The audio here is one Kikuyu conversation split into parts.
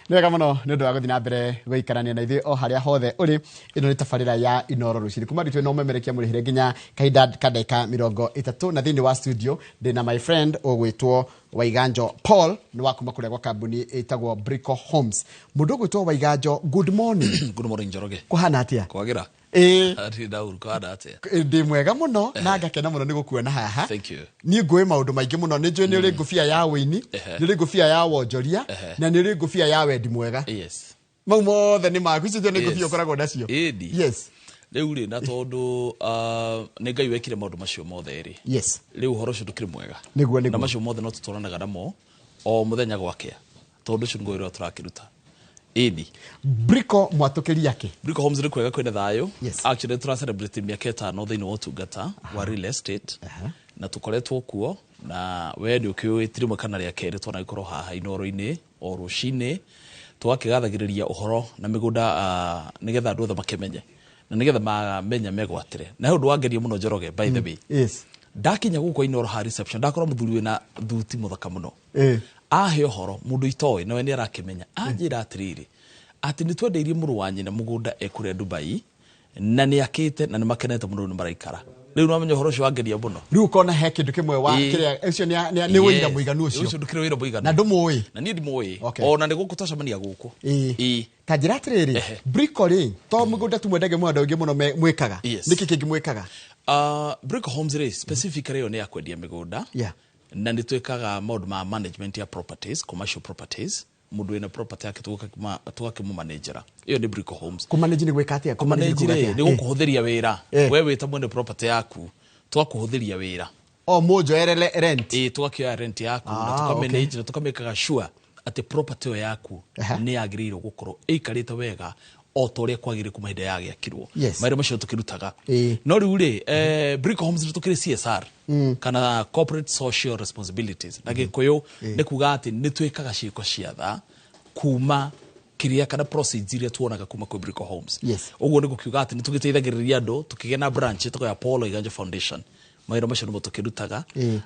Nĩ wega mũno nĩ ũndũ wa gũthiĩ na mbere gũikarania na ithuĩ o harĩa hothe ũrĩ. Ĩno nĩ tabarĩra ya Inoro Rũcinĩ kuma nditũ no memerekia mũrĩhĩre nginya kahinda ka ndagĩka 30, na thĩinĩ wa studio ndĩna my friend ũgwĩtwo Waiganjo Paul, nĩ wa kuma kũrĩa gwa kambuni ĩtagwo Brico Homes. Mũndũ ũgwĩtwo Waiganjo, good morning. Good morning, Njoroge. Kũhana atĩa? Kwagĩra. Ĩĩ. Ndirĩ na ũru, kũhana atĩa? Ndĩ mwega mũno na ngakena mũno nĩ gũkuona haha. Thank you. Niĩ ngũĩ maũndũ maingĩ mũno. Nĩ njũĩ nĩ ũrĩ ngũbia ya ũini, nĩ ũrĩ ngũbia ya wonjoria, na nĩ ũrĩ ngũbia ya wendi mwega. Mau mothe nĩ maku. Icio nĩ ngũbia ũkoragwo nacio. Ĩni. Rĩu rĩ, na tondũ nĩ Ngai wekire maũndũ macio mothe rĩ, rĩu ũhoro ũcio ndũkĩrĩ mwega. Na macio mothe no tũtwaranaga namo o mũthenya gwakĩa, tondũ ũcio nĩguo wĩra ũrĩa tũrakĩruta. Ĩni. Brico mwatũkĩria kĩ? Brico Homes nĩ kwega, kwĩna thayũ. Actually tũra celebrate mĩaka 5 thĩinĩ wa ũtungata wa real estate, na tũkoretwo kuo, na we nĩ ũkĩũĩ ti rĩmwe kana rĩa kerĩ twanagĩkorwo haha Inoro-inĩ o rũcinĩ tũgakĩgathagĩrĩria ũhoro na mĩgũnda, nĩgetha andũ othe makĩmenye na nĩgetha mamenya megwatĩre. Na he ũndũ wangeria mũno, Njoroge, by the way. Ndakinya gũkũ Inoro ha reception, ndakora mũthuri wĩna thuti mũthaka mũno. Ahe ũhoro mũndũ itoĩ nawe nĩ arakĩmenya, anjĩra atĩrĩrĩ, atĩ nĩ twendeirie mũrũ wa nyina mũgũnda ekũrĩa Dubai, na nĩ akĩte na nĩ makenete mũno, nĩ maraikara rĩu. Nĩwamenya ũhoro ũcio wangeria mũno. Rĩu ũkona he kĩndũ kĩmwe wa kĩrĩa ũcio nĩ ũira mũiganu ũcio. Ũcio ndũkĩrĩ wĩra mũiganu. Na ndũmũĩ. Na niĩ ndimũĩ. Ona nĩ gũkũ twacemania gũkũ. Ta njĩra atĩrĩrĩ, Brico rĩ, to mũgũnda tu mwendagia, mũndũ ũngĩ mũno mwĩkaga? Nĩkĩ kĩngĩ mwĩkaga? Brico Homes rĩ, specifically ĩyo nĩ ya kwendia mĩgũnda. Na nĩ twĩkaga maũndũ ma management ya properties, commercial properties. Mũndũ wĩna property yake tũgakĩmũmanagera. Ĩyo nĩ Brico Homes. Kũmanage nĩ gwĩka atĩa? Kũmanage nĩ Kũmanage kuga rĩ, atĩa? nĩ gũkũhũthĩria wĩra. We wĩ ta mwene property yaku, tũgakũhũthĩria wĩra. O mũnjoerere rent? Ĩĩ, tũgakĩoya rent yaku na tũkamanage na tũkamĩkaga sure atĩ property ĩyo yaku nĩ yagĩrĩirwo gũkorwo ĩikarĩte wega o ta ũrĩa kwagĩrĩire kuma hĩndĩ yagĩakirwo. Mawĩra macio tũkĩrutaga. No rĩu rĩ, Brico Homes nĩ tũkĩrĩ CSR kana corporate social responsibilities na Gĩkũyũ, nĩ kuga atĩ nĩ twĩkaga ciĩko cia tha kuma kĩrĩa kana proceeds iria tuonaga kuma kwĩ Brico Homes. Ũguo nĩ gũkiuga atĩ nĩ tũgĩteithagĩrĩria andũ, tũkĩgĩa na branch ĩtagwo ya Paul Waiganjo Foundation. Mawĩra macio nĩmo tũkĩrutaga.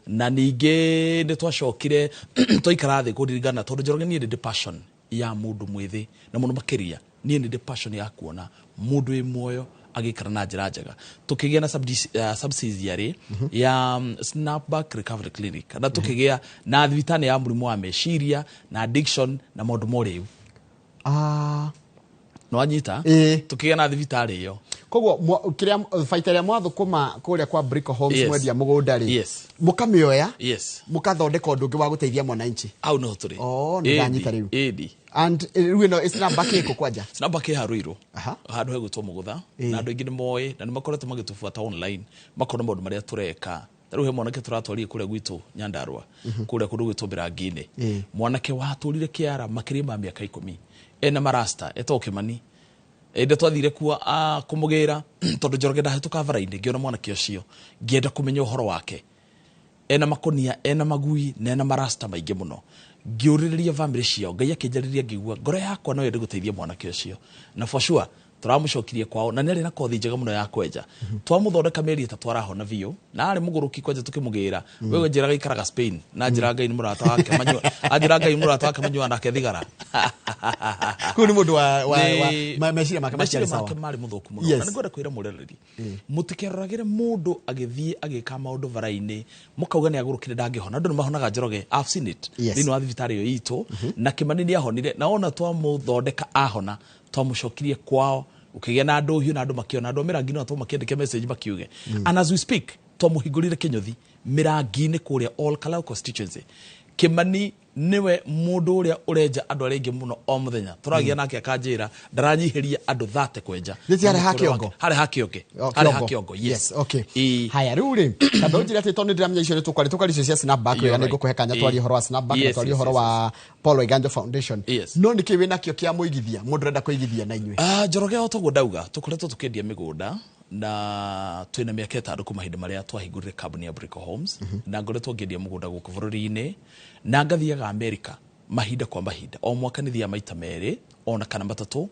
Na ningĩ nĩ twacokire twaikara thĩ kũririkana, tondũ Njoroge, niĩ nĩ ndĩ passion ya mũndũ mwĩthĩ, na mũno makĩria niĩ nĩ ndĩ passion ya kuona mũndũ wĩ muoyo agĩikara na njĩra njega. Tũkĩgĩa na subsidiary ya Snapback Recovery Clinic, kana tũkĩgĩa na thibitarĩ ya mũrimũ wa meciria na addiction na maũndũ ma ũrĩu. Nĩwanyita? Ĩĩ. Tũkĩgĩa na thibitarĩ ĩyo. Koguo kĩrĩa baita ĩrĩa mwathũkũma kũrĩa kwa Brico Homes, mwendia mũgũnda rĩ, mũkamĩoya, mũkathondeka ũndũ ũngĩ wa gũteithia mwananchi. Hau nĩho tũrĩ. Oh, nĩ ndanyita rĩu. Ĩni. And rĩu ĩno Snapback ĩkũ kwanja? Snapback ĩ Harũirũ, handũ hegwĩtwo Mũgũtha. Na andũ aingĩ nĩ moĩ na nĩ makoretwo magĩtũbuata online, makona maũndũ marĩa tũreka. Ta rĩu he mwanake tũratwarire kũrĩa gwitũ Nyandarua, kũrĩa kũndũ gwĩtwo Mĩrangi-inĩ. Mwanake watũrire kĩara makĩria ma mĩaka 10 ena marasta, etagwo Kĩmani. Ĩndĩ twathire kuo kũmũgĩra, tondũ Njoroge ndahĩtũka bara-inĩ ngĩona mwanake ũcio, ngĩenda kũmenya ũhoro wake. Ena makonia, ena magui na ena marasta maingĩ mũno. Ngĩũrĩrĩria family ciao, Ngai akĩnjarĩria, ngĩigua ngoro yakwa no yende gũteithia mwanake ũcio. Na for sure tũramũcokirie kwao, na nĩarĩ na kothi njega mũno ya kwenja. Twamũthondeka mĩeri 3 arahona biũ, na arĩ mũgũrũki kwanja. Tũkĩmũgĩra, wewe njĩraga ikaraga Spain, na njĩra Ngai nĩ mũrata wake manyua, anjĩra Ngai nĩ mũrata wake manyuaga nake thigara. Kũu nĩ mũndũ wa meciria make meciria matiarĩ sawa. Make marĩ mũthũku mũno. Na nĩngwenda kwĩra mũrereri, mũtikeroragĩre mũndũ agĩthiĩ agĩka maũndũ bara-inĩ mũkauga nĩ agũrũkire, ndangĩhona. Andũ nĩ mahonaga, Njoroge. I've seen it thĩinĩ wa thibitarĩ ĩyo itũ, na Kĩmani nĩ ahonire, na ona twamũthondeka ahona, twamũcokirie kwao, ũkĩgĩa na ndũhiũ na andũ makĩona. Andũ a Mĩrangi no makĩandĩke message makiuge. And as we speak, twamũhingũrire kĩnyũthi Mĩrangi-inĩ kũrĩa Ol Kalou constituency. Kĩmani nĩwe mũndũ ũrĩa ũrenja andũ arĩa aingĩ mũno o mũthenya. Tũragia nake akanjĩra ndaranyihĩria andũ 30 kwenja. Nĩ ti harĩa ha Mũtũrĩre Kĩongo? wake. Harĩa ha Kĩonge. Oh, Harĩa ha Kĩongo. Kĩongo, yes. Yes, okay. Ĩĩ. Haya, rĩu rĩ, kamba ũnjĩre atĩ tondũ nĩ ndĩramenya icio nĩ tũkwaria icio cia Snapback wega. You're Nĩ right. ngũkũhe kanya twarie ũhoro wa Snapback na twarie ũhoro wa Paul Waiganjo Foundation. No nĩkĩ wĩnakĩo kĩa mũigithia, mũndũ ũrenda kũigithia na inyuĩ? Ah, Njoroge, o toguo ndauga, tũkoretwo tũkĩendia mĩgũnda na twĩna mĩaka 6 kuma hĩndĩ marĩa twahingũrire kambuni ya Brico Homes, na ngoretwo ngĩendia mũgũnda gũkũ bũrũri-inĩ na ngathiaga America mahinda kwa mahinda. O mwaka nĩ thiaga maita merĩ ona kana matatũ,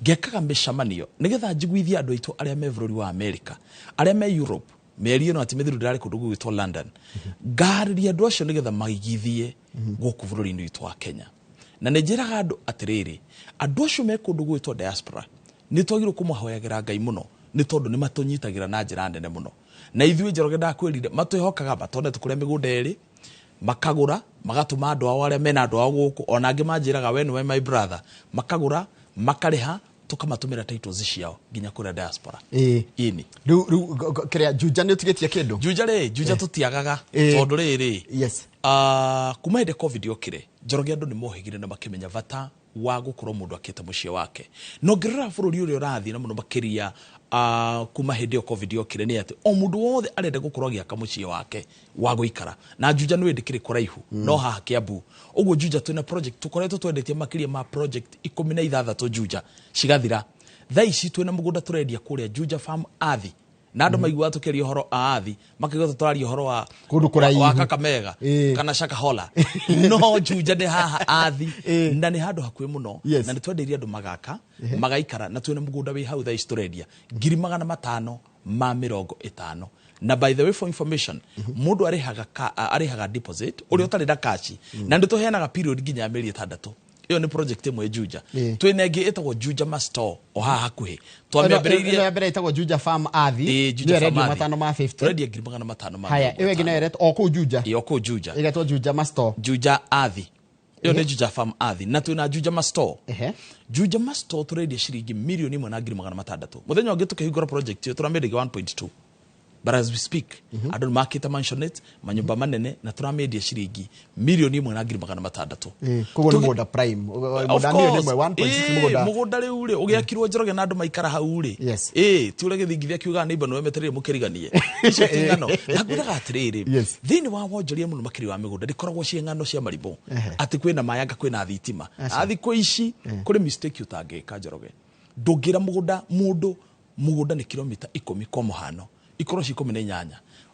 ngekaga mĩcemanio nĩgetha njiguithie andũ aitũ arĩa me bũrũri wa America, arĩa me Europe. Mĩeri ĩno atĩ mĩthiru ndĩrarĩ kũndũ gũgwĩtwo London, ngarĩria andũ acio nĩgetha maigithie gũkũ bũrũri-inĩ witũ wa Kenya. Na nĩ njĩraga andũ atĩrĩrĩ, andũ acio me kũndũ gwĩtwo diaspora nĩ twagĩrĩirwo kũmahoyagĩra Ngai mũno, nĩ tondũ nĩ matũnyitagĩra na njĩra nene mũno. Na ithuĩ Njoroge ndakwĩrire, matwĩhokaga matonete kũrĩa mĩgũnda ĩrĩ, makagũra, magatũma andũ ao arĩa mena andũ ao gũkũ, ona angĩ manjĩraga we nĩwe my brother, makagũra, makarĩha, tũkamatũmĩra titles ciao nginya kũrĩa diaspora. Ĩni. Rĩu rĩu kĩrĩa Juja nĩ ũtigĩtie kĩndũ? Juja rĩ, Juja tũtiagaga, tondũ rĩrĩ, kuma hĩndĩ COVID yokire, Njoroge andũ nĩ mohĩgire na makĩmenya bata wa gũkorwo mũndũ akĩte mũciĩ wake. Na ũngĩrora bũrũri ũrĩa ũrathiĩ na mũno makĩria, kuma hĩndĩ ĩyo COVID yokire, nĩ atĩ o mũndũ wothe arenda gũkorwo agĩaka mũciĩ wake wa gũikara. Na Juja nĩ ndĩkĩrĩ kũraihu, no haha Kiambu. Ũguo Juja twĩna project, tũkoretwo twendetie makĩria ma project 16 Juja cigathira. Thaa ici twĩna mũgũnda tũrendia kũrĩa Juja Farm Athi. Na andũ maiguaga tũkĩaria ũhoro wa Athi, makaigua tũraria ũhoro wa Kũndũ kũraihu. wa Kakamega kana Shakahola. No Juja nĩ haha Athi, na nĩ handũ hakuhĩ mũno. Na nĩ twendeirie andũ magaka, magaikara, na twĩna mũgũnda wĩ hau thaa ici tũrendia 550,000. Na by the way, for information, mũndũ arĩhaga deposit ũrĩa ũtarĩ na cash, na nĩ tũheanaga period nginya ya mĩeri 6. Ĩyo nĩ project ĩmwe Juja. Twĩna ĩngĩ ĩtagwo Juja Masto o haha hakuhĩ. Twamĩambĩrĩirie Ĩno ya mbere ĩtagwo Juja Farm Athi. Juja Nĩyo Farm ĩrendio Athi. matano ma 50. Tũrendia ngiri magana matano ma Haya, mĩrongo ĩyo ĩngĩ ĩtano. nayo ĩretwo o kũu Juja. Ĩĩ, o kũu Juja. Ĩgetwo Juja Masto. Juja Athi. Ĩyo nĩ Juja Farm Athi. Na twĩna Juja Masto. Juja Masto tũrendia ciringi mirioni ĩmwe na ngiri magana matandatũ. Mũthenya ũngĩ tũkĩhingũra project ĩyo tũramĩendagia 1.2. But as we speak, andũ nĩ makĩte mansionette, manyũmba manene, na tũramĩendia ciringi mirioni ĩmwe na ngiri magana matandatũ. Koguo nĩ mũgũnda prime. Of Mũgũnda mirioni course. ĩmwe, 1.6 mũgũnda. Mũgũnda rĩu rĩ, ũgĩakirwo Njoroge na andũ maikara hau rĩ. Ti ũrĩa gĩthingithia kiugaga neighbor nĩwe metereire mũkĩriganie. Icio ti ng'ano. Na ngwĩraga atĩrĩrĩ, thĩinĩ wa wonjoria mũno makĩria wa mĩgũnda, ndĩkoragwo ciĩ ng'ano cia marimũ. Atĩ kwĩna maĩ anga kwĩna thitima. Thikũ ici, kũrĩ mistake ũtangĩka Njoroge. Ndũngĩra mũgũnda mũndũ, mũgũnda nĩ kilomita 10 kwa mũhano, ikorwo ci 18.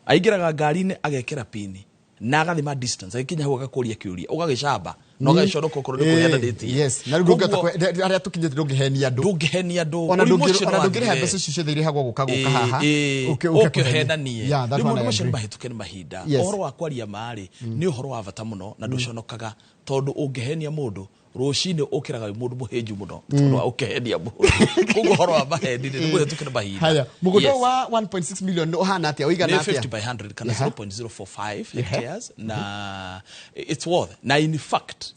Aingĩraga ngari-inĩ agekĩra pini na agathima distance, agĩkinya hau agakũria kĩũria, ũgagĩcamba na ũgagĩconoka okorwo nĩ kũheana date. Na rĩu ndũngĩhota Koguo harĩa tũkinyĩte ndũngĩhenia andũ. Ndũngĩhenia andũ. Ona Ũrimũ ũcio no ndũngĩrĩha wathire. mbeca icio ciothe irĩhagwo gũka gũka haha. Ũke Ũke kũhenia. ũhenanie. Yeah, that Rĩu one maũndũ I macio nĩ agree. mahĩtũke nĩ mahinda. Ũhoro wa kwaria ma-rĩ, nĩ ũhoro wa bata mũno na ndũconokaga, tondũ ũngĩhenia mũndũ rũcinĩ ũkĩraga wĩ mũndũ mũhĩnju mũno, tondũ wa ũkĩhenia mũndũ. Koguo ũhoro wa maheni nĩ mũhĩtũke nĩ mahinda. Haya, mũgũnda wa 1.6 million ũhana atĩa? Ũigana Nĩ atĩa? 50 by 100 kana 0.045 hectares, na it's worth. Na in fact,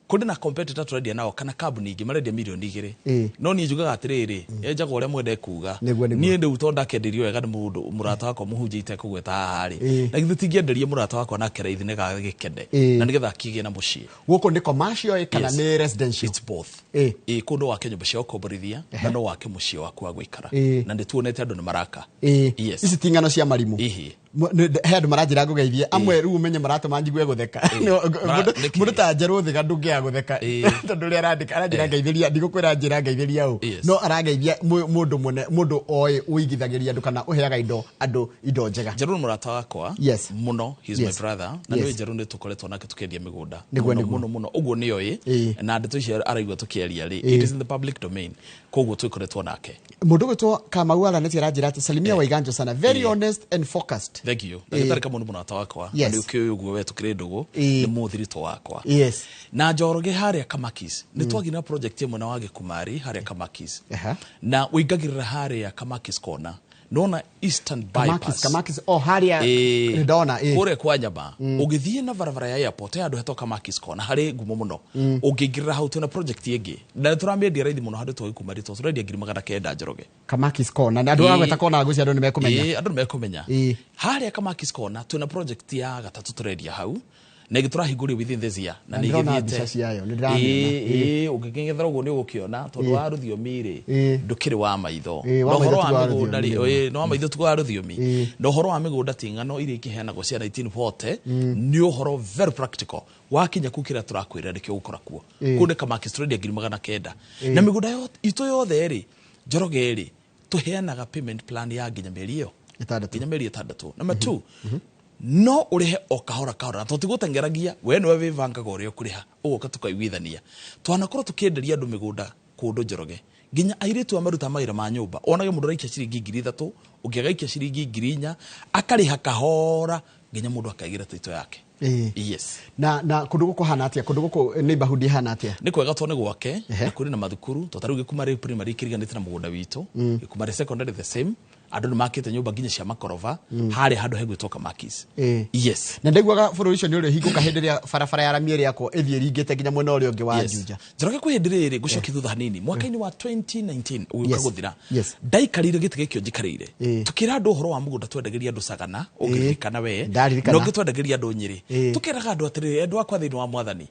kũrĩ na competitor tũrendia nao kana kambuni ingĩ marendia mirioni igĩrĩ. No niĩ njugaga atĩrĩrĩ, enjaga ũrĩa mwende kuga. Nĩguo, nĩguo. Niĩ rĩu tondũ ndakĩenderio wega nĩ mũndũ mũrata wakwa mũhunjia itekũgweta haha rĩ, na githĩ tingĩenderie mũrata wakwa nake raithi nĩgetha agĩkene, na nĩgetha akĩgĩe na mũciĩ. Gũkũ nĩ commercial kana nĩ residential? It's both. Kũu no wake nyũmba cia gũkomborithia, na no wake mũciĩ waku wa gũikara. Na nĩ tuonete andũ nĩ maraka. Ici ti ng'ano cia marimũ. He andũ maranjĩra ngũgeithie. Amwe rĩu ũmenye maratũma njigue gũtheka. Nĩkĩ? Mũndũ ta Njerũ Thĩga ndũngĩaga gũtheka. Tondũ ũrĩa arandĩka, aranjĩra ngeithĩria, ndigũkwĩra njĩra ngeithĩria ũ. No arangeithia mũndũ mũne, mũndũ oĩ ũigithagĩria andũ kana ũheaga indo andũ indo njega. Njerũ nĩ mũrata wakwa. Mũno, he is my brother. Na nĩ Njerũ nĩ tũkoretwo nake tũkĩendia mĩgũnda. Mũno, mũno, mũno. Ũguo nĩ oĩ. Na ndeto icio araigua tũkĩaria rĩ, it is in the public domain. Koguo twĩkoretwo nake. Mũndũ ũgwĩtwo Kamau Araneti aranjĩra atĩ salimia Waiganjo sana, very honest and focused. Thank you. Ndagĩtarĩ Kamau nĩ mũrata wakwa. Na nĩ ũkĩũĩ ũguo we tũkĩrĩ ndũgũ, nĩ mũthiritũ wakwa. Na Njoroge harĩa Kamakis, nĩ twagire na project ĩmwe na wa Gĩkumari harĩa Kamakis. Na ũingagĩrĩra harĩa Kamakis corner. Nona Eastern Kamakis, Bypass. Kamakis, oh, harĩa nĩ ndona, Kũrĩa kwa Nyama. Ũgĩthiĩ na barabara ya airport, he handũ hetagwo Kamakis corner, harĩ ngumo mũno. Ũngĩingĩrĩra hau twĩna project ĩngĩ. Na nĩ tũramĩendia raithi mũno handũ twa Gĩkumari, tondũ tũrendia ngiri magana kenda Njoroge. Kamakis corner. Na andũ agweta corner ngwĩciria andũ nĩ mekũmenya. Andũ nĩ mekũmenya. Harĩa Kamakis corner twĩna project ya gatatũ tũrendia hau. Na ĩngĩ tũrahingũria within this year. Na Na nĩ ndĩrona ĩgĩthiĩte. mbica ciayo, nĩ ndĩramĩona. Ũngĩkĩng'ethera ũguo nĩ ũgũkĩona, tondũ wa rũthiomi rĩ, ndũkĩrĩ wa maitho. Wa Na ũhoro maitho wa ti wa mĩgũnda rĩ, rũthiomi. no wa maitho ti wa rũthiomi. Na ũhoro wa mĩgũnda ti ng'ano iria ikĩheanagwo cia 1940, nĩ ũhoro very practical. Wakinya kũu kĩrĩa tũrakwĩra nĩkĩo ũgũkora kuo. Kũu nĩ Kamakis tũrendia ngiri magana kenda. Na mĩgũnda itũ yothe rĩ, Njoroge rĩ, tũheanaga payment plan ya nginya mĩeri ĩyo. Ĩtandatũ. Nginya mĩeri ĩtandatũ. Number 2, no ũrĩhe o kahora kahora, na tũtigũteng'eragia, we nĩwe wĩbangaga ũrĩa ũkũrĩha, ũgoka tũkaiguithania. Twanakorwo tũkĩenderia andũ mĩgũnda kũndũ Njoroge, nginya airĩtu a maruta mawĩra ma nyũmba, onage mũndũ araikia ciringi ngiri ithatũ, ũngĩ agaikia ciringi ngiri inya, akarĩha kahora nginya mũndũ akaigĩra title yake. Yes. Na kũndũ gũkũ hana atĩa? Kũndũ gũkũ neighborhood ihana atĩa? Nĩ kwega to nĩ gwake na kũrĩ na mathukuru, to tarĩu Gĩkumarĩ primary kĩriganĩte na mũgũnda witũ, Gĩkumarĩ secondary the same, andũ nĩ makĩte nyũmba nginya cia makorova harĩa handũ hegwĩtwo Kamakis. Yes. Na ndaiguaga bũrũri ũcio nĩ ũrĩhingũka hĩndĩ ĩrĩa barabara ya rami ĩrĩa yakwo ĩthiĩ ĩringĩte nginya mwena ũrĩa ũngĩ wa Juja. Njoroge, kwĩ hĩndĩ rĩrĩ ngũcokia thutha hanini, mwaka-inĩ wa 2019 ũgĩũka gũthira, ndaikarĩire gĩtĩ gĩkĩo njikarĩire, tũkĩra andũ ũhoro wa mũgũnda twendagĩria andũ Sagana, ũngĩririkana we. Ndaririkana. Na ũngĩ twendagĩria andũ Nyĩrĩ. Tũkĩraga andũ atĩrĩrĩ, endwa akwa thĩinĩ wa Mwathani,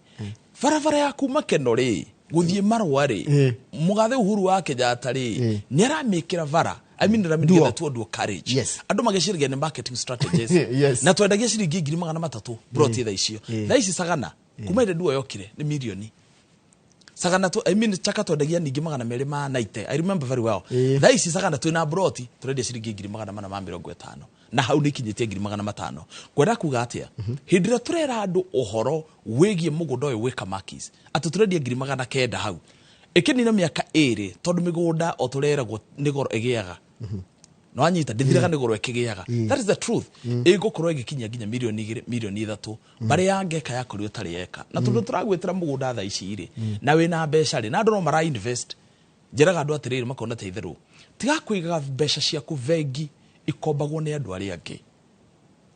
barabara ya kuma Keno rĩ gũthiĩ Marũa rĩ, mũgathe Uhuru wa Kenyatta rĩ, nĩ aramĩkĩra bara, I mean, rami Dual. nĩgetha tuo dual carriage. Andũ magĩciragia nĩ marketing strategies. Na twendagia ciringi 300,000 broti thaa icio. Thaa ici Sagana kuma ĩrĩa duo yokire nĩ mirioni. Sagana tu, I mean, Chaka twendagia ningĩ 290, I remember very well. Thaa ici Sagana twĩna broti tũrendia ciringi 450,000, na hau nĩ ikinyĩtie 500,000. Ngwenda kuga atĩa? Hĩndĩ ĩrĩa tũrera andũ ũhoro wĩgiĩ mũgũnda ũyũ wĩ Kamakis atĩ tũrendia 900,000 hau, ĩkĩnina mĩaka 2, tondũ mĩgũnda o tũreragwo nĩ goro ĩgĩaga, nĩwanyita, ndĩthiraga, nĩ goro ĩkĩgĩaga, that is the truth, ĩgũkorwo ĩgĩkinyia nginya mirioni 2, mirioni 3, barĩ ya ngeka yakorirwo ĩtarĩ eka. Na tondũ tũragwĩtĩra mũgũnda thaa ici rĩ, na wĩna mbeca rĩ, na andũ no mara invest, njĩraga andũ atĩrĩrĩ, makona ta itherũ, tiga kũigaga mbeca ciaku bengi ikombagwo nĩ andũ arĩa angĩ,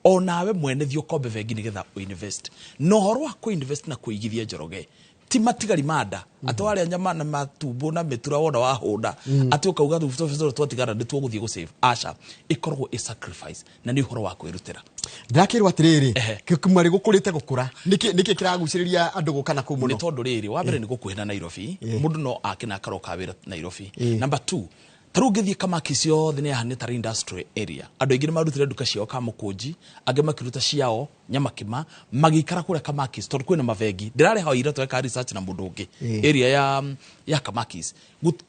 o nawe mwene thiĩ ũkombe bengi nĩgetha ũinvest. Na ũhoro wa kũinvest na kũigithia, Njoroge, ti matigari ma nda atĩ warĩa nyama na matumbo na mĩtura wona wahũna atĩ ũkauga tũbeca twatigara nĩ tuo gũthiĩ gũsave. Aca, ĩkoragwo ĩ sacrifice na nĩ ũhoro wa kwĩrutĩra. Ndĩrakĩrwo atĩrĩrĩ, Kĩkumari gũkũrĩte gũkũra, nĩkĩ kĩragucĩrĩria andũ gũka na kũu Nĩ mũno? Tondũ rĩrĩ, wa mbere nĩ gũkuhĩ na Nairobi, mũndũ no ake na akaroka wĩra Nairobi. Number two, ta rĩu ũngĩthiĩ Kamaki ciothe nĩ yahanĩte tarĩ industrial area. Andũ aingĩ nĩ marutire nduka ciao Kamũkũnji, angĩ makĩruta ciao Nyamakima, magĩikara kũrĩa Kamakis tondũ kwĩna mabengi. Ndĩrarĩ hau ira tweka research na mũndũ ũngĩ area ya Kamakis.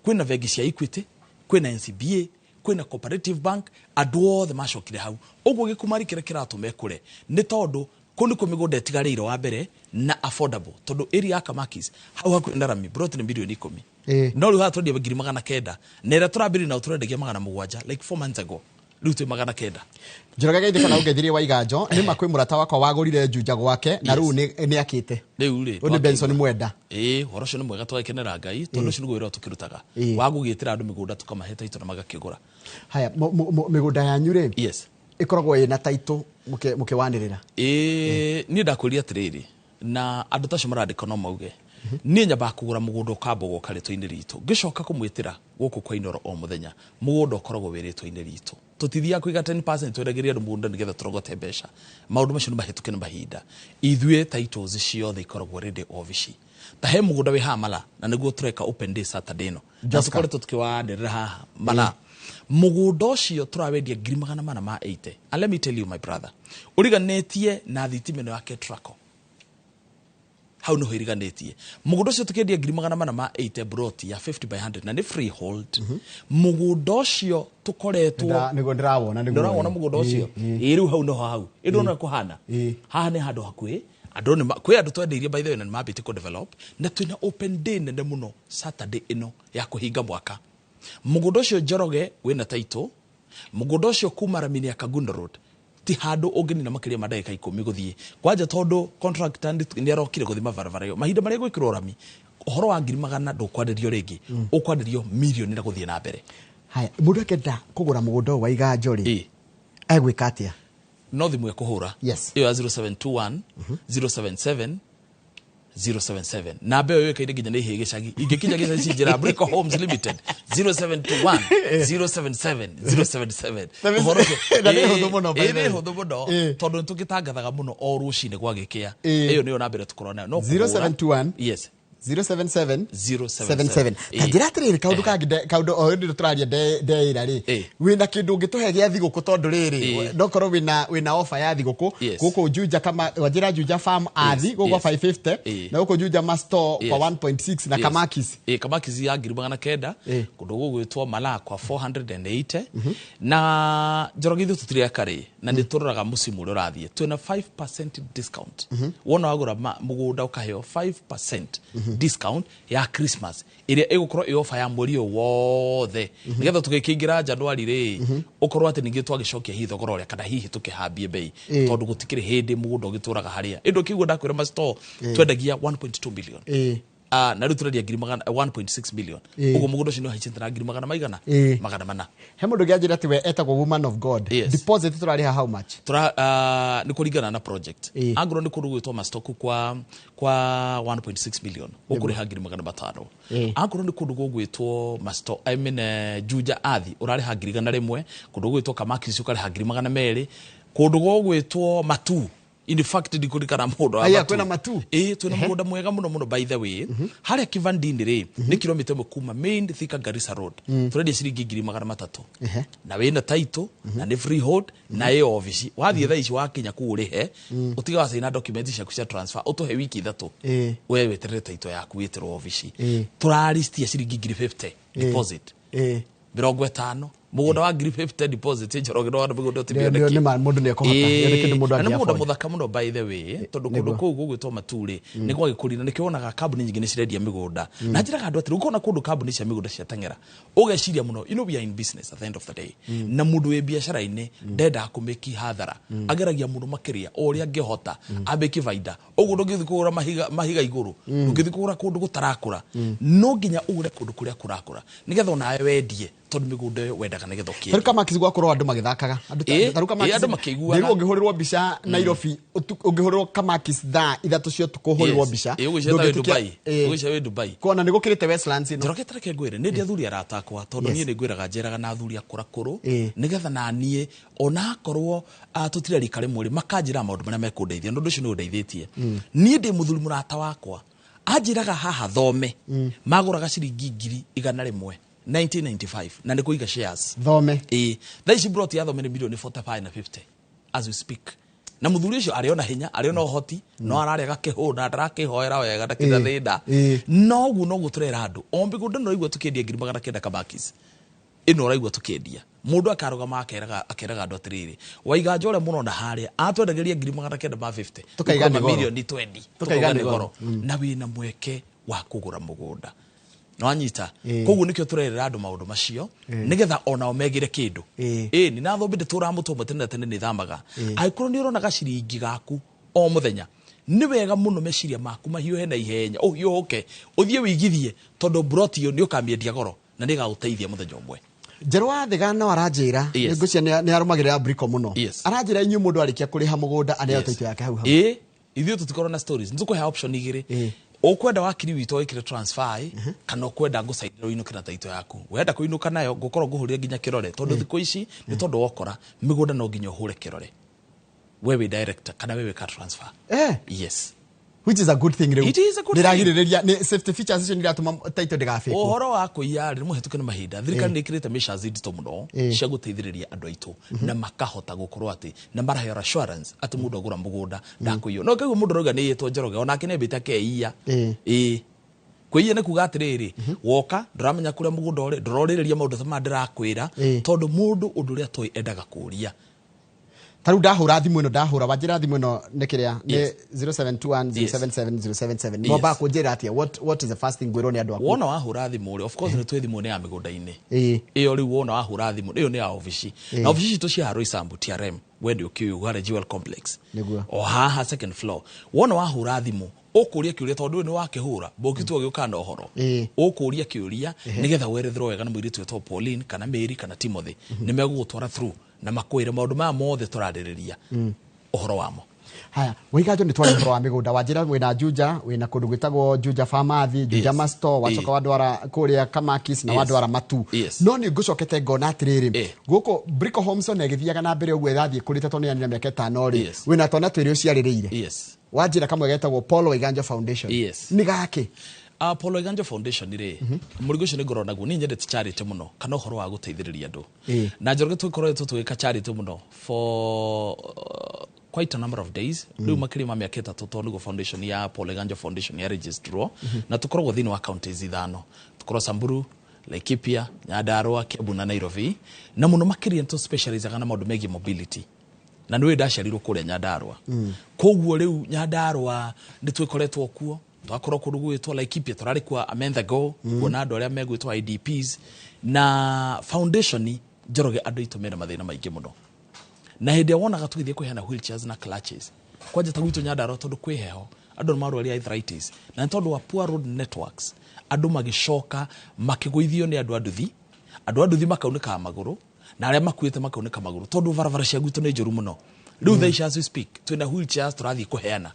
Kwĩna bengi cia Equity, kwĩna NCBA, kwĩna Cooperative Bank, andũ othe macokire hau ũguo. Gĩkumari kĩrĩa kĩratũma ĩkũre nĩ tondũ kũu nĩkuo mĩgũnda ĩtigarĩire wa mbere na affordable, tondũ area ya Kamakis hau hakuhĩ na rami, broti nĩ mirioni 10. No rĩu haha twendia 900,000, na ĩrĩa tũrambĩrĩria nao tũrendagia 700 like 4 months ago, rĩu twĩ 900. Njoroge, geithĩ kana ũngeithirie wa Iganjo. Nĩ ma kwĩ mũrata wakwa wagũrire Juja gwake na rĩu nĩ akĩte. Rĩu rĩ, Ũyũ nĩ Benson Mwenda. Ĩĩ, ũhoro ũcio nĩ mwega, tũgakenera Ngai tondũ ũcio nĩguo wĩra ũrĩa tũkĩrutaga wa gũgĩtĩra andũ mĩgũnda, tũkamahe taitũ na magakĩgũra. Haya, mĩgũnda yanyu rĩ, ĩkoragwo ĩna taitũ mũkĩwanĩrĩra? Ĩĩ, niĩ ndakwĩria atĩrĩrĩ, na andũ tacio marandĩka no mauge niĩ nyambaga kũgũra mũgũnda, ũkamba ũgoka rĩtwa-inĩ ritũ, ngĩcoka kũmwĩtĩra gũkũ kwa Inoro o mũthenya. Mũgũnda ũkoragwo wĩ rĩtwa-inĩ ritũ, tũtithiaga kũiga 10% twendagĩria andũ mũgũnda nĩgetha tũrogote mbeca. Maũndũ macio nĩ mahĩtũke nĩ mahinda. Ithuĩ titles ciothe ikoragwo ready obici. Ta he mũgũnda wĩ haha Mala, na nĩguo tũreka open day Saturday ĩno, na Joska. tũkoretwo tũkĩwanĩrĩra haha Mala. Mũgũnda ũcio tũrawendia 480,000, and let me tell you, my brother, ũriganĩtie na thitima ĩno ya Ketraco, hau nĩho iriganĩtie. Mũgũnda ũcio tũkĩendia 480,000, broti ya 50 by 100, na nĩ freehold. Mũgũnda ũcio tũkoretwo Nĩguo ndĩrawona, nĩguo. Ndũrawona mũgũnda ũcio? Ĩĩ, rĩu hau noho hau ĩndĩ kũhana haha nĩ handũ hakuhĩ andũ nĩ kwĩ andũ twendeirie, by the way, na nĩ mambĩtie kũ develop, na twĩna open day nene mũno Saturday ĩno ya kũhinga mwaka. Mũgũnda ũcio, Njoroge, wĩna title. Mũgũnda ũcio kuma rami ya Kangundo Road ti handũ ũngĩnina makĩria ma ndagĩka 10 gũthiĩ kwanja, tondũ contractor nĩ arokire gũthima barabara ĩyo. Mahinda marĩa gwĩkĩrwo rami, ũhoro wa ngiri magana ndũkwarĩrio rĩngĩ, ũkwarĩrio mirioni na gũthiĩ na mbere. Haya, mũndũ akenda kũgũra mũgũnda ũyũ wa Iganjo rĩ, egwĩka atĩa? No thimũ ĩkũhũra ĩyo ya 0721 077 077. Namba ĩyo yũĩkaine nginya nĩ ihĩ gĩcagi, ingĩkinya gĩcagi cinjĩra Brico Homes Limited, 0721 077 077. Ũhoro ũcio Na nĩ hũthũ mũno, by Ĩĩ, the way. nĩ hũthũ mũno, tondũ nĩ tũgĩtangathaga mũno o rũcinĩ gwagĩkĩa. Ĩyo nĩyo namba ĩrĩa tũkoragwo nayo no kũhũra. 0721 077 077. 77. Ta njĩra atĩrĩrĩ, kaũndũ kangĩ kaũndũ o hĩndĩ tũraria ndeĩra rĩ, wĩna kĩndũ ũngĩtũhe gĩa thigũkũ? Tondũ rĩrĩ, nokorwo wĩna offer ya thigũkũ gũkũ Juja, kama wanjĩra Juja Farm athi gũkũ 550, na gũkũ Juja ma store kwa 1.6 na Kamakis. Ĩĩ, Kamakis ya 900,000, kũndũ gũgwĩtwo Malaa kwa 480. Na Njoroge, ithuĩ tũtireka rĩ, na nĩ tũroraga mũcimu ũrĩa ũrathiĩ, twĩna 5% discount. Wona wagũra mũgũnda ũkaheo 5% Discount ya Christmas ĩrĩa ĩgũkorwo ĩ offer ya mweri ũyũ wothe, nĩgetha tũgĩkĩingĩra January rĩ, ũkorwo atĩ ningĩ twagĩcokia hihi thogora ũrĩa kana hihi tũkĩhambie bei, tondũ gũtikĩrĩ hĩndĩ mũgũnda ũgĩtũraga harĩa ĩndũ kĩguo. Ndakwĩra ma store twendagia 1.2 million. Na rĩu tũrendia ngiri magana 1.6 million. Ũguo mũgũnda ũcio nĩ ũhaicĩte na ngiri magana maigana? 400. He mũndũ ũngĩ anjĩra atĩ we etagwo woman of God. Deposit tũrarĩha how much? Tura nĩ kũringana na project. Angorwo nĩ kũndũ gwĩtwo Mastoku kwa 1.6 million, ũkũrĩha ngiri 500. Angorwo nĩ kũndũ gũgwĩtwo Masto, I mean, Juja Athi, ũrarĩha ngiri 100. Kũndũ gũgwĩtwo Kamakisi ũkarĩha ngiri 200. Kũndũ gũgwĩtwo Matu, in fact ndikũririkana mũgũnda wa Aya, kwĩna Matu? Ĩĩ, twĩna mũgũnda mwega mũno mũno. By the way, harĩa Kivandini rĩ, nĩ kilomita 1 kuma main Thika Garissa Road. Tũrendia ciringi ngiri 300. Na wĩna title na nĩ freehold na ĩ obici. Wathiĩ thaa ici, wakinya kũu ũrĩhe, ũtige wacaina document ciaku cia transfer, ũtũhe wiki 3, we weterere title yaku wĩtĩrwo obici. Tũraristia ciringi ngiri 50 deposit. 50, mũgũnda wa ngiri 50 deposit, Njoroge, no mĩgũnda Nĩ ma, mũndũ nĩ ekũhota. Nĩ kĩndũ mũndũ Na nĩ angĩ mũgũnda afford. mũthaka mũno, by the way, tondũ kũndũ kũu gũgwĩtwo Maturĩ nĩ gwagĩkũrire, nĩkĩo wonaga kambuni nyingĩ nĩ cirendia mĩgũnda. Na njĩraga andũ atĩrĩ, ũkona kũndũ kambuni cia mĩgũnda ciateng'era, ũgeciria mũno. You know we are in business at the end of the day, na mũndũ wĩ biacara-inĩ ndendaga kũmĩki hathara, ageragia mũno makĩria o ũrĩa angĩhota amĩki baida. Ũguo ndũngĩthiĩ kũgũra mahiga igũrũ, ndũngĩthiĩ kũgũra kũndũ gũtarakũra. No nginya ũgũre kũndũ kũrĩa kũrakũra, nĩgetha onawe wendie, tondũ mĩgũnda ĩyo wendaga nĩgetha ũkĩendie. Tarĩu Kamakisi gwakorwo andũ magĩthakaga. Andũ tarĩu Kamakisi- Andũ makĩiguaga. Rĩu ũngĩhũrĩrwo mbica Nairobi, ũngĩhũrĩrwo Kamakisi thaa 3 cia ũtukũ ũhũrĩrwo mbica, Ũgwĩciria ta wĩ ndũngĩtĩkia- Dubai. Ũgwĩciria wĩ Dubai. Kuona nĩ gũkĩrĩte Westlands ĩno. Njoroge, tareke ngwĩre, nĩ ndĩ athuri arata akwa, tondũ niĩ nĩ ngwĩraga, njeraga na athuri akũrakũrũ, nĩgetha na niĩ onakorwo tũtirĩ rika rĩmwe rĩ, makanjĩra maũndũ marĩa mekũndeithia, na ũndũ ũcio nĩ ũndeithĩtie. Niĩ ndĩ mũthuri mũrata wakwa anjĩraga haha thome magũraga ciringi ngiri 100 1995, na nĩ kũiga shares. Thome. Ĩĩ, thaa ici broti ya thome nĩ milioni 45 na 50 as we speak. Na mũthuri ũcio arĩ ona hinya, arĩ ona ũhoti, no ararĩa gakĩhũna, ndarakĩhoera wega, ndakĩna thĩna. No ũguo noguo tũrera andũ o mĩgũnda no igua tũkĩendia ngiri 900 Kamakis ĩno ũraigua tũkĩendia. Mũndũ akarũgama akeraga andũ atĩrĩrĩ, Waiganja ũrĩa mũrona harĩa atwendagĩria ngiri 950, Tũkaiga nĩ goro. milioni 20. Tũkaiga Tũkauga nĩ nĩ goro. goro, na wĩna mweke wa kũgũra mũgũnda nĩwanyita. Koguo nĩkĩo tũrerera andũ maũndũ macio, nĩgetha onao megĩre kĩndũ. Ĩĩ nĩ na thũmbĩ ndĩtũraga mũtwe ũmwe tene na tene, nĩ thamaga. Angĩkorwo nĩ ũrona gaciringi gaku o mũthenya, nĩ wega mũno meciria maku mahiũhe na ihenya, ũhiũhũke ũthiĩ wĩigithie, tondũ broti ĩyo nĩ ũkamĩendia goro na nĩ ĩgagũteithia mũthenya ũmwe. Njerũ wa Thĩga no aranjĩra, ngwĩciria nĩ arũmagĩrĩra Brico mũno. Aranjĩra inyuĩ mũndũ arĩkia kũrĩha mũgũnda aneo title yake hau hau. Ĩĩ, ithuĩ tũtikorwo na stories, nĩ tũkũhe option igĩrĩ. Ũkwenda wakiri witũ wĩkĩre transfer ĩ, kana ũkwenda ngũcainĩre ũinũke na title yaku. Wenda kũinũka nayo, ngũkorwo ngũhũrĩre nginya kĩrore, tondũ thikũ ici nĩ tondũ wokora mĩgũnda no nginya ũhũre kĩrore we wĩ director kana we wĩka transfer. Yes. Which is a good thing rĩu. It is a good thing. Nĩragirĩrĩria, nĩ safety features icio nĩiratũma title ndĩgabĩkwo. Ũhoro wa kũiya rĩ, nĩ mũhetũke nĩ mahinda. Thirikari nĩ ĩkĩrĩte measures nditũ mũno cia gũteithĩrĩria andũ aitũ, na makahota gũkorwo atĩ na maraheo assurance atĩ mũndũ agũra mũgũnda ndakũiywo. No kaigua mũndũ arauga nĩ ĩtwo Njoroge, onake nĩ ambĩte akeiya. Ĩĩ, kwĩiya nĩ kuga atĩrĩrĩ, woka ndũramenya kũrĩa mũgũnda ũrĩ, ndũrorĩrĩria maũndũ ta maya ndĩrakwĩra, tondũ mũndũ ũndũ ũrĩa toĩ endaga kũũria. Ta rĩu ndahũra thimũ ĩno, ndahũra wanjĩra thimũ ĩno nĩ kĩrĩa nĩ 0721 077 077. Mwambaga kũnjĩra atĩa? What is the first thing ngwĩrwo nĩ andũ aku? Wona wahũra thimũ rĩ, of course nĩ twĩ thimũ nĩ ya mĩgũnda-inĩ ĩyo. Rĩu wona wahũra thimũ ĩyo nĩ ya obici, na obici citũ cia Roysambu TRM, we ndĩ ũkĩũĩ harĩa Jewel Complex. O haha second floor. Wona wahũra thimũ ũkũria kĩũria, tondũ ũyũ nĩ wakĩhũra mbũki tu ũgĩũka na ũhoro, ũkũria kĩũria nĩgetha weretherwo wega na mũirĩtu wĩtagwo Pauline kana Mary kana Timothy. Nĩ megũgũtwara through na makwĩre maũndũ maya mothe tũrarĩrĩria ũhoro wamo. Haya, Waiganjo, nĩ twaria ũhoro wa mĩgũnda. Wanjĩra wĩna Juja, wĩna kũndũ gwĩtagwo Juja Famathi, Juja Masto, wacoka wandwara kũrĩa Kamakis na wandwara Matu. No nĩ ngũcokete ngona atĩrĩrĩ, gũkũ Brico Homes ona ĩgĩthiaga na mbere ũguo ĩrathiĩ kũrĩte, tondũ nĩ mĩaka 5 rĩ, wĩna twana twĩrĩ ũciarĩrĩire. Wanjĩra kamwe getagwo Paul Waiganjo Foundation. Nĩ gakĩ? Paul Waiganjo Foundation rĩ, mũrigo ũcio nĩ ngoragwo naguo. Niĩ nyendete charity mũno, kana ũhoro wa gũteithĩrĩria andũ. Na Njoroge, tũkoretwo tũgĩka charity mũno for quite a number of days rĩu, makĩria ma mĩaka 3, tondũ nĩguo foundation ya Paul Waiganjo Foundation ya registrwo. Na tũkoragwo thĩinĩ wa counties ithano: tũkorwo Samburu, Laikipia, Nyandarua, Kiambu na Nairobi. Na mũno makĩria nĩ tũ na maũndũ megiĩ mobility, na nĩ ndaciarirwo kũrĩa Nyandarua. Koguo rĩu Nyandarua nĩ twĩkoretwo kuo. Twakorwo kũndũ gwĩtwo Laikipia, tũrarĩ kwa a month ago kuona andũ arĩa megwĩtwo IDPs na foundation. Njoroge, andũ aitũ mena mathĩna maingĩ mũno, na hĩndĩ ĩrĩa wonaga tũgĩthiĩ kũheana wheelchairs na clutches kwanja ta gwitũ Nyandarua, tondũ kwĩ heho, andũ nĩ marwaria arthritis, na nĩ tondũ wa poor road networks, andũ magĩcoka makĩgũithio nĩ andũ a nduthi, andũ a nduthi makaunĩkaga magũrũ na arĩa makuĩte makaunĩka magũrũ, tondũ barabara cia gwitũ nĩ njũru mũno. Rĩu thaa ici as we speak twĩna wheelchairs tũrathiĩ kũheana,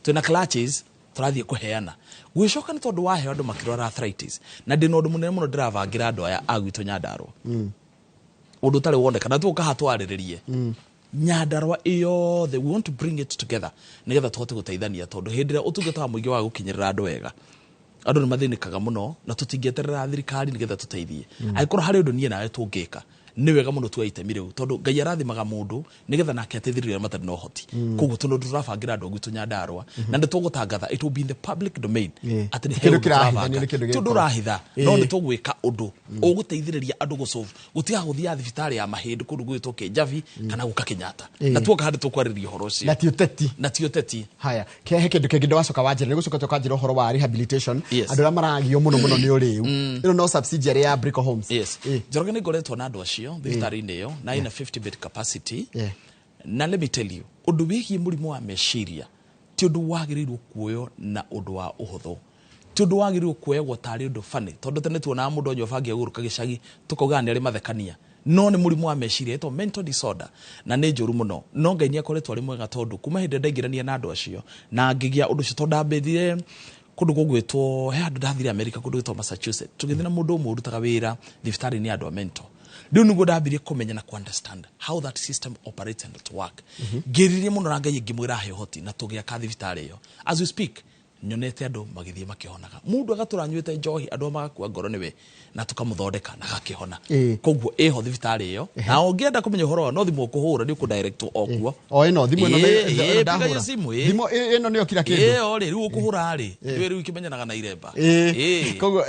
twĩna clutches tũrathiĩ kũheana. Gwĩcoka nĩ tondũ wa heho, andũ makĩrwara arthritis, na ndĩna ũndũ mũnene mũno ndĩrabangĩra andũ aya a gwitũ Nyandarua, ũndũ ũtarĩ woneka, na tũgũka haha twarĩrĩrie Nyandarua ĩyothe. We want to bring it together nĩgetha tũhote gũteithania, tondũ hĩndĩ ĩrĩa ũtungata wa mũingĩ wa gũkinyĩrĩra andũ wega, andũ nĩ mathĩnĩkaga mũno, na tũtingĩeterera thirikari nĩgetha tũteithie. Angĩkorwo harĩ ũndũ niĩ nawe tũngĩka, nĩ wega mũno tuoe itemi rĩu, tondũ Ngai arathimaga mũndũ nĩgetha nake ateithĩrĩrie arĩa matarĩ na ũhoti. Koguo tondũ tũrabangĩra andũ a gwitũ Nyandarua na nĩ tũgũtangatha, it will be in the public domain atĩ nĩ he Kĩndũ ũndũ kĩrahitha, tũrabanga. nĩ kĩndũ Ti ũndũ gĩgũkorwo. ũrahitha, no nĩ tũgwĩka ũndũ ũgũteithĩrĩria andũ gũsolve gũtiga gũthiaga thibitarĩ ya mahĩndĩ kũndũ gwĩtwo Kĩnjabi kana gũka Kenyatta. Na tuoka handũ tũkwarĩrĩria ũhoro ũcio. Na ti ũteti. Na ti ũteti. Haya, he kĩndũ kĩngĩ ndwacoka wanjĩra, nĩ gũcoka tũkanjĩra ũhoro wa rehabilitation, andũ arĩa maragio mũno mũno nĩ ũrĩu. Ĩno no subsidiary ya Brico Homes. Yes. Njoroge, nĩ ngoretwo na andũ acio thibitarĩ-inĩ ĩyo na ĩna 50 bed capacity. Na let me tell you, ũndũ wĩgiĩ mũrimũ wa meciria ti ũndũ wagĩrĩirwo kuoywo na ũndũ wa ũhũthũ, ti ũndũ wagĩrĩirwo kuoyagwo tarĩ ũndũ funny, tondũ tene tuonaga mũndũ anyua bangi agũrũka gĩcagi tũkaugaga nĩ arĩ mathekania, no nĩ mũrimũ wa meciria ĩtwo mental disorder na nĩ njũru mũno. No Ngai nĩ akoretwo arĩ mwega, tondũ kuma hĩndĩ ĩrĩa ndaingĩrania na andũ acio na ngĩgĩa ũndũ ũcio, tondũ ndambĩrire kũndũ gũgwĩtwo, he handũ ndathire America kũndũ gwĩtwo Massachusetts, tũgĩthiĩ na mũndũ ũmwe ũrutaga wĩra thibitarĩ-inĩ ya andũ a mental. Rĩu nĩguo ndambirie kũmenya na understand how that system operates and it work. Ngĩririe mũno na Ngai ngĩmwĩra ahe ũhoti na tũgĩaka thibitarĩ ĩyo. As we speak nyonete andũ magĩthiĩ makĩhonaga, mũndũ agatũra anyuĩte njohi, andũ magakua ngoro nĩwe, na tũkamũthondeka na agakĩhona. Koguo ĩho thibitarĩ ĩyo, na ũngĩenda kũmenya ũhoro wa no thimũ ũkũhũra, nĩ ũkũdirect o kuo. O ĩno thimũ ĩno ĩno piga ndahũra. Simu, ĩĩ. Thimũ ĩno nĩyo kila kĩndũ. Ĩyo rĩ, rĩu ũkũhũra rĩ, rĩu rĩu ikĩmenyanaga na iremba. Koguo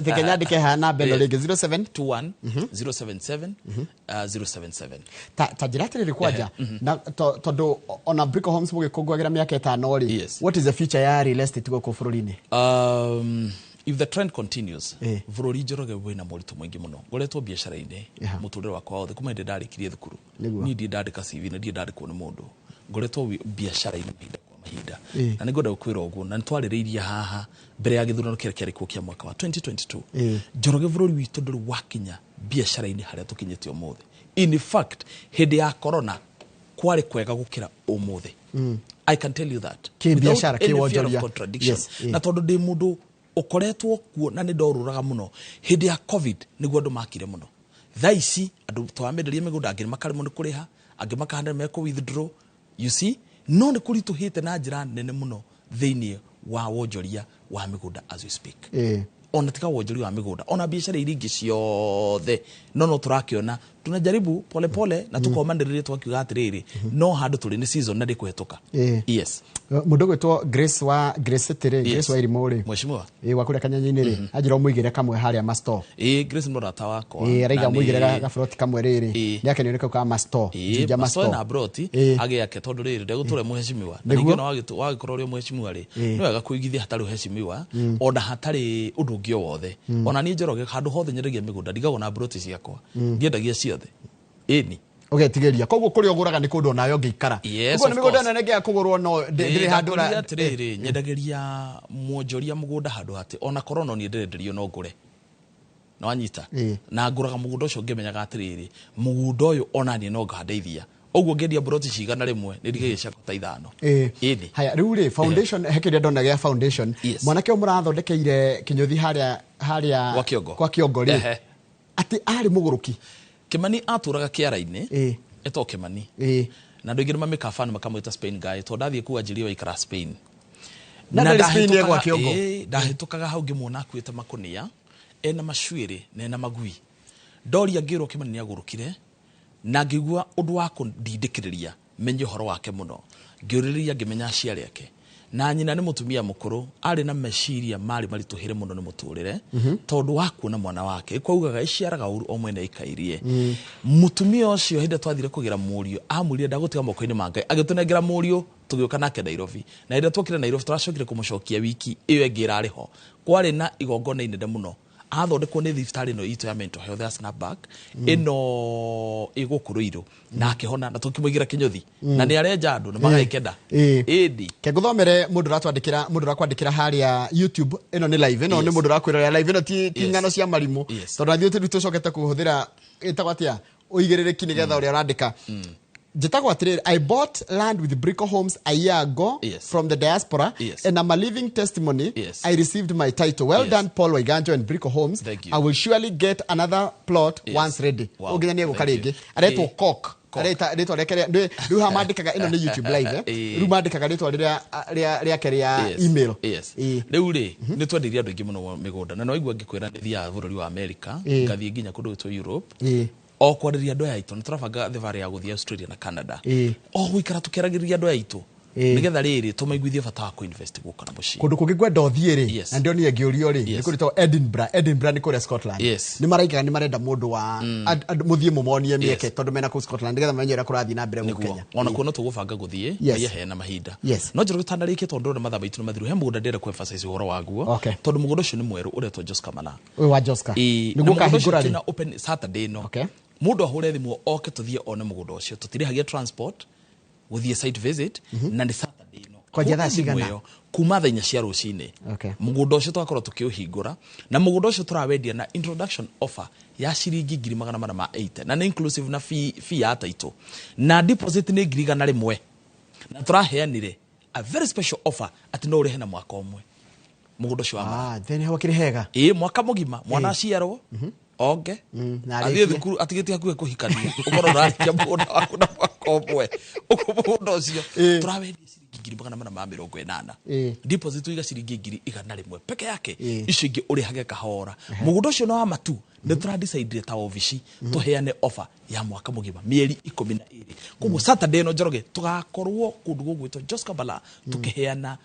reke nyandĩke haha namba ĩno rĩngĩ, 07 21 077 077. Ta njĩra atĩrĩrĩ kwanja, na tondũ ona Brico Homes mũgĩkũngũagĩra mĩaka 5 rĩ, what is the future ya real estate gũkũ bũrũri-inĩ? If the trend continues, bũrũri, Njoroge, wĩna moritũ maingĩ mũno. Ngoretwo biacara-inĩ mũtũrĩre wakwa wothe kuma hĩndĩ ndarĩkirie thukuru. Niĩ ndirĩ ndandĩka CV na ndirĩ ndandĩkwo nĩ mũndũ. Ngoretwo biacara-inĩ mahinda kwa mahinda, na nĩ ngwenda gũkwĩra ũguo, na nĩ twarĩrĩirie haha mbere ya gĩthurano kĩrĩa kĩarĩ kuo kĩa mwaka wa 2022. Njoroge, bũrũri witũ ndũrĩ wakinya biacara-inĩ harĩa tũkinyĩte ũmũthĩ. In fact, hĩndĩ ya corona kwarĩ kwega gũkĩra ũmũthĩ. I can tell you that Kĩbiacara, without any fear of kĩwonjoria. contradiction. Na tondũ ndĩ mũndũ ũkoretwo kuo na nĩ ndorũraga mũno, hĩndĩ ya COVID nĩguo andũ makire mũno. Thaa ici andũ twamenderia mĩgũnda, angĩ makaremwo nĩ kũrĩha, angĩ makahana mekũ withdraw, you see. No nĩ kũritũhĩte na njĩra nene mũno thĩinĩ wa wonjoria wa mĩgũnda as we speak. Ona tiga wonjoria wa mĩgũnda, ona biacara iria ingĩ ciothe, no tũrakĩona tunajaribu pole pole na tũkomanĩrĩria twakiuga atĩrĩrĩ, no handũ tũrĩ nĩ season na ndĩkũhetũka. Yes. Mũndũ ũgwĩtwo Grace wa Grace City rĩ, Grace wa Irimũ rĩ, Mheshimiwa. Wa kũrĩa Kanyanya-inĩ rĩ, anjĩra ũmũigĩre kamwe harĩa masto. Ĩĩ, Grace nĩ mũrata wakwa. Araiga Na ũmũigĩre gaburoti kamwe rĩrĩ. Nĩ akenio nĩ kau ka masto. Juja masto masto. Na broti agĩake, tondũ rĩrĩ ndegũtũra mũheshimiwa na ningĩ ona wagĩkorwo ũrĩ mũheshimiwa rĩ, nĩ wega kũigithia hatarĩ ũheshimiwa, ona hatarĩ ũndũ ũngĩ o wothe. Ona niĩ Njoroge, handũ hothe nyendagia mĩgũnda ndigagwo na broti ciakwa, ndiendagia ciothe, ĩni. Ũgetigĩria koguo kũrĩa ũgũraga nĩ kũndũ onawe ũngĩikara. Yes, Koguo nĩ of mĩgũnda course. ĩno ĩngĩaga kũgũrwo no ndĩrĩ handũ Ndakwĩrire atĩrĩrĩ, nyendagĩria mwonjoria mũgũnda handũ hatĩ ona korwo no niĩ ndĩrenderio no ngũre, nĩwanyita? Na ngũraga mũgũnda ũcio ngĩmenyaga atĩrĩrĩ, mũgũnda ũyũ ona niĩ no ngandeithia ũguo, ngĩendia mburoti cigana rĩmwe nĩ ndigagia ciakwa ta 5. Ĩni. Haya, rĩu rĩ, foundation, he kĩrĩa ndona gĩa foundation. Mwanake ũyũ mũrathondekeire kĩnyũthi harĩa harĩa Gwa Kĩongo. Kwa Kĩongo rĩ, atĩ arĩ mũgũrũki. Kĩmani atũraga kĩara-inĩ. Etwo Kĩmani, na andũ aingĩ nĩ mamĩkabani makamwĩta Spain guy, tondũ ndathiĩ kuu anjĩrire waikara Spain. Na ndarĩ Spain, Ndahĩtũkaga- gwa Kĩongo. Ndahĩtũkaga hau ngĩmuona akuĩte makũnia ena macuĩrĩ na ena magui. Ndoria ngĩrwo Kĩmani nĩ agũrũkire, na ngĩigua ũndũ wa kũndindĩkĩrĩria menye ũhoro wake mũno. Ngĩũrĩrĩria ngĩmenya aciari ake na nyina nĩ mũtumia mũkũrũ, arĩ na meciria marĩ maritũhĩre mũno nĩ mũtũrĩre, tondũ wa kuona mwana wake kwaugaga ĩciaraga ũru o mwene aikairie. Mũtumia ũcio, hĩndĩ ĩrĩa twathire kũgĩra mũriũ, amwĩrire ndagũtiga moko-inĩ ma Ngai, agĩtũnengera mũriũ. Tũgĩũka nake Nairobi, na rĩrĩa twokire Nairobi tũracokire kũmũcokia wiki ĩyo ĩngĩ ĩrarĩ ho. Kwarĩ na igongona inene mũno, athondekwo nĩ thibitarĩ ĩno itũ ya mental health ya Snapback ĩno ĩgũkũ Ruiru, na akĩhona na tũkĩmũigĩra kĩnyũthi na nĩ arenja andũ na magagĩkena. Ĩndi. Ke nguthomere mundu uratwandikira, mundu urakwandikira haria YouTube. Ĩno nĩ live, ĩno nĩ mundu urakwirorera live, ĩno ti ng'ano cia marimu. Tondu na ithuĩ tucokete kuhuthira ĩtagwo atia ũigĩrĩrĩki nĩgetha ũrĩa ũrandĩka. Njĩtagwo atĩrĩrĩ, I bought land with Brico Homes a year ago from the diaspora and I'm a living testimony. I received my title. Well done, Paul Waiganjo and Brico Homes. Thank you. I will surely get another plot once ready. Ũnginya nĩ egũka Thank you. rĩngĩ. Aretwo Cock. Cock. Areta rĩtwa rĩake rĩu haha mandĩkaga, ĩno nĩ YouTube live, eh. Rĩu mandĩkaga rĩtwa rĩrĩa rĩake rĩa email. Rĩu rĩ, nĩ twendeirie andũ aingĩ mũno mĩgũnda, na no igua ngĩkwĩra nĩ thiaga bũrũri wa America, ngathiĩ nginya kũndũ gwĩtwo Europe, o kwarĩria andũ aya aitũ. Nĩ tũrabanga thabarĩ ya gũthiĩ Australia na Canada, o gũikara tũkĩaragĩrĩria andũ aya aitũ, nĩgetha rĩrĩ tũmaiguithie bata wa kũinvest gũkũ na mũciĩ. Kũndũ kũngĩ ngwenda ũthiĩ rĩ, na ndionire ngĩũrio rĩ, nĩ kũrĩ Edinburgh. Edinburgh nĩ kũrĩa Scotland. Nĩ maraigaga nĩ marenda mũndũ wa mũthiĩ mũmonie mĩeke, tondũ mena kũu Scotland, nĩgetha mamenye ũrĩa kũrathiĩ na mbere gũkũ Kenya. Ona kuo no tũgũbanga gũthiĩ. Ngai aheana mahinda. No njoro gũtanarĩkia, tondũ ndĩrona mathaa maitũ nĩ mathiru, he mũgũnda ndĩrenda kũ-emphasize ũhoro waguo, tondũ mũgũnda ũcio nĩ mwerũ ũretwo Joska Mana. Ũyũ wa Joska? Ĩĩ, Nĩguo na mũgũnda ũcio ũkahingũra rĩ? twĩna open Saturday ĩno. Mũndũ ahũre thimũ oke tũthiĩ one mũgũnda ũcio. Tũtirĩhagia transport gũthiĩ site visit, na nĩ Saturday ĩno. Kwanjia thaa Hũra thimũ cigana? ĩyo kuma thaa 4 cia rũcinĩ. Mũgũnda ũcio tũgakorwo tũkĩũhingũra, na mũgũnda ũcio tũrawendia na introduction offer ya ciringi 480,000, na nĩ inclusive na fee ya title, na deposit nĩ 100,000, na tũraheanire a very special offer atĩ no ũrĩhe na mwaka ũmwe mũgũnda ũcio wa mara. Ah, then hau hakĩrĩ hega. Ĩĩ, mwaka mũgima, mwana aciarwo onge, Na athiĩ arĩkie. thukuru, atigĩtie hakuhĩ kũhikania, ũkorwo ũrarĩkia mũgũnda waku na mwaka ũmwe. Ũguo mũgũnda ũcio tũrawendia ciringi 480,000. Deposit ũiga ciringi 100,000 peke yake, icio ingĩ ũrĩhage kahora. Mũgũnda ũcio nĩ wa matu, nĩ tũradecide ta obici tũheane offer ya mwaka mũgima, mĩeri 12. Koguo Saturday ĩno, Njoroge, tũgakorwo kũndũ gũgwĩtwo Joska Bala tũkĩheana,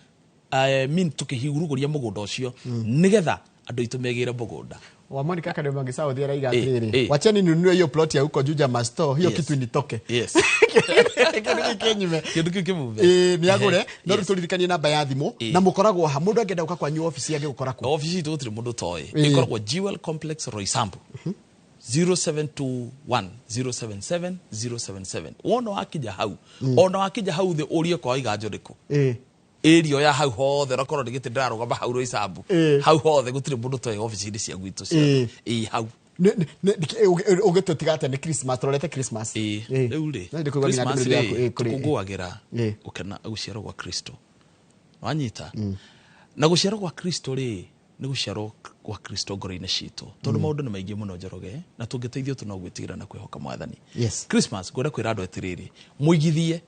I mean, tũkĩhurugũria mũgũnda ũcio nĩgetha andũ aitũ megĩre mũgũnda. Wa Monica Kadema Sauthi araiga atĩrĩrĩ, wacheni ninunue hiyo plot ya huko Juja Masto, hiyo kitu initoke. Kĩndũ gĩkĩ kĩnyume. Kĩndũ kĩu kĩmume. Ĩĩ, nĩ agũre. No rĩu tũririkanie namba ya thimũ, na mũkoragwo ha? Mũndũ angĩenda gũka kwanyu obici angĩgũkora kũ? Obici itũ gũtirĩ mũndũ ũtoĩ, ĩkoragwo Jewel Complex, Roysambu, 0721 077 077. Wona wakinya hau, ona wakinya hau thĩ ũrie kwa Iganjo nĩkũ, area ya hau hothe, onakorwo nĩ gĩtĩ ndĩrarũgama hau Roysambu, hau hothe gũtirĩ mũndũ ũtoĩ obici-inĩ cia gwitũ ciothe. Ĩĩ, hau. Ũgĩtũtiga atĩa? Nĩ Christmas, tũrorete Christmas. Rĩu rĩ, No, ndĩkũigua nginya Christmas ndũmĩrĩri yaku, rĩ, tũkũngũagĩra gũkena gũciarwo gwa Kristo, wanyita? Na gũciarwo gwa Kristo rĩ, nĩ gũciarwo gwa Kristo ngoro-inĩ citũ, tondũ maũndũ nĩ maingĩ mũno, Njoroge, na tũngĩteithio tu no gwĩtigĩra na kwĩhoka Mwathani. Christmas ngwenda kwĩra andũ atĩrĩrĩ, mũigithie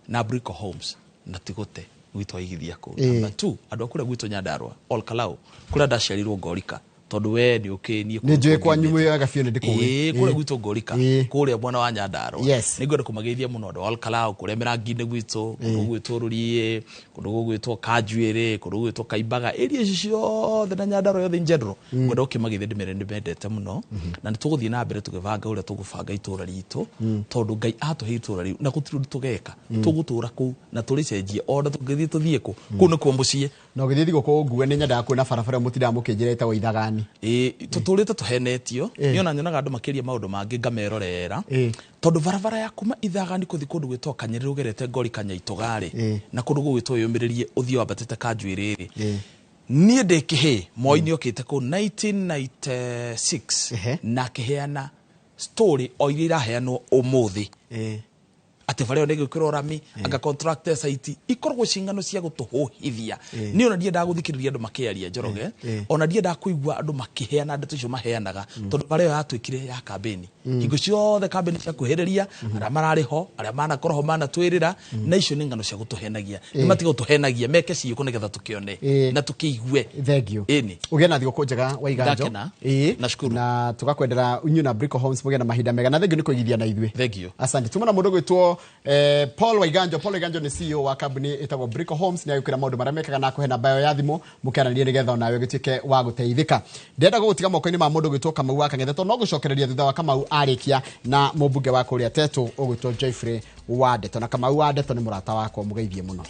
na Brico Homes na tigũte gwitũ aigithia kũ. Number two, andũ a kũrĩa gwitũ Nyandarua, Ol Kalou, kũrĩa ndaciarirwo Ngorika, tondũ we nĩ ũkĩ niĩ. Nĩ njũĩ kwanyu wega biũ, nĩ ndĩkũĩ. Ĩĩ, kũrĩa gwitũ Ngorika, kũrĩa mwena wa Nyandarua. Nĩ ngwenda kũmageithia mũno andũ a Ol Kalou, kũrĩa mĩrangi-inĩ gwitũ, kũndũ gũgwĩtwo Rũriĩ, kũndũ gũgwĩtwo Kanjuĩrĩ, kũndũ gũgwĩtwo Kaimbaga, area icio ciothe na Nyandarua yothe in general. Ngwenda gũkĩmageithia ndĩmere nĩ mendete mũno, na nĩ tũgũthiĩ na mbere tũgĩbanga ũrĩa tũgũbanga itũra ritũ, tondũ Ngai atũhe itũra rĩu na gũtirĩ ũndũ tũgeka, tũgũtũra kũu na tũrĩcenjie ona tũngĩthiĩ tũthiĩ kũ, kũu nĩkuo mũciĩ. Na ũgĩthiĩ thigũkũ ngue nĩ nyendaga kuona barabara ĩyo mũtindaga mũkĩnjĩra ĩtagwo Ithagani. Ĩĩ, tũtũrĩte tũhenetio. Niĩ ona nyonaga andũ makĩria maũndũ mangĩ ngamerorera, tondũ barabara ya kuma Ithagani kũthiĩ kũndũ gwĩtwo Kanyerere ũgerete Ngori Kanyaitũga-rĩ, na kũndũ gũgwĩtwo Yũmĩrĩrie ũthiĩ wambatĩte Kanjuĩrĩ-rĩ, niĩ ndĩ kĩhĩ, Moi nĩ okĩte kũu 1996 na akĩheana story o iria iraheanwo ũmũthĩ, atĩ bara ĩyo nĩ ĩgwĩkĩrwo rami, anga contract site ikoragwo cing'ano cia gũtũhũhithia. Niĩ ona ndiendaga gũthikĩrĩria andũ makĩaria, Njoroge, ona ndiendaga kũigua andũ makĩheana ndeto icio maheanaga, tondũ bara ĩyo yatuĩkire ya kambĩni hingo ciothe, kambĩni cia kuhĩrĩria arĩa mararĩ ho, arĩa manakorwo ho manatwĩrĩra, na icio nĩ ng'ano cia gũtũhenagia. Nĩ matiga gũtũhenagia, meke ciĩko nĩgetha tũkĩone na tũkĩigue. Thank you. Ĩni. Ũgĩe na thigũkũ njega, Waiganjo. Ndakena. Nashukuru. Na tugakwendera inyuĩ na Brico Homes mũgĩe na mahinda mega, na thengiũ nĩ kũigithia na ithuĩ. Thank you. Asante. Tuma na mũndũ gwĩtwo Ũgwĩtwo Paul Waiganjo. Paul Waiganjo nĩ CEO wa kambuni ĩtagwo Brico Homes. Nĩ agĩkwĩra maũndũ marĩa mekaga na akũhe namba ĩyo ya thimũ mũkĩaranĩrie nĩgetha onawe ũgĩtuĩke wa gũteithĩka. Ndĩrenda gũgũtiga moko-inĩ ma mũndũ ũgwĩtwo Kamau wa Kang'ethe, tondũ no gũcokereria thutha wa Kamau arĩkia na mũmbunge wa kũrĩa Tetũ ũgwĩtwo Joyfrey wa Ndeto. Na Kamau wa Ndeto nĩ mũrata wakwa, mũgeithie mũno.